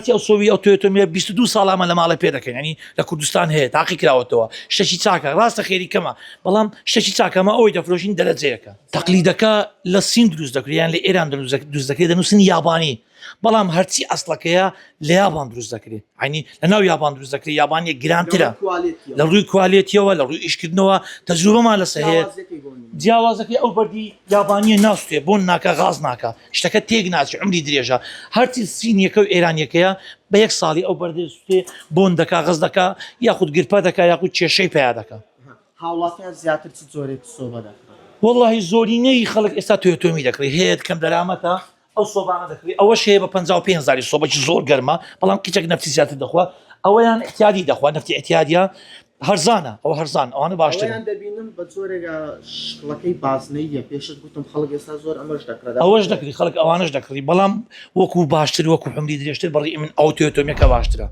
هەرچی ئەو سۆوی ئەو تۆیۆتۆمیە 22 ساڵ ئەمە لە ماڵێ پێ دەکەین ینی لە کوردستان هەیە تاقی کراوەتەوە شتێکی چاکە ڕاستە خێری کەمە بەڵام شتێکی چاکەمە ئەوەی دەفرۆشین دەرەجەیەکە تەقلیدەکە لە سین دروست دەکرێت یان لە ئێران دروست دەکرێت دەنووسن یابانی بەڵام هەرچی ئەسڵەکەیە لە یابان دروست دەکرێت ینی لە ناو یابان دروست دەکرێت یابانیە گرانترە لە ڕووی کوالێتیەوە لە ڕووی ئیشکردنەوە تەجروبەمان لەسەر هەیە جیاوازەکەی ئەو بەردی یابانیە ناستێ بۆن ناکە غاز ناکە شتەکە تێک ناچێ عمری درێژە هەرچی سینیەکە و ئێرانیەکەیە بە یەک ساڵی ئەو بەردێ سوتێ بۆن دەکا غەز دەکا یاخود گرپە دەکا یاخود کێشەی پیا دەکا. هاوڵاتیان زیاتر چ جۆرێک سۆبە دەکڕن؟ وەڵاهی زۆرینەی خەڵک ئێستا تۆیۆتۆمی دەکڕی هەیە کەم دەرامەتە ئەو سۆبانە دەکڕی ئەوەش هەیە بە 55 هزاری سۆبەکی زۆر گەرمە بەڵام کچێک نەفتی زیاتر دەخوا ئەوەیان احتیادی دەخوا نەفتی احتیادیە هەرزانە ئەوە هەرزان ئەوانە باشتر ئەوەیان دەبینم بە جۆرێکە شکڵەکەی بازنەییە پێشت گوتم خەڵک ئێستا زۆر ئەمەش دەکڕێت ئەوەش دەکڕی خەڵک ئەوانەش دەکڕی بەڵام وەکو باشتر وەکو حمری درێژتر بەڕی من ئەو تۆیۆتۆمیەکە باشترە.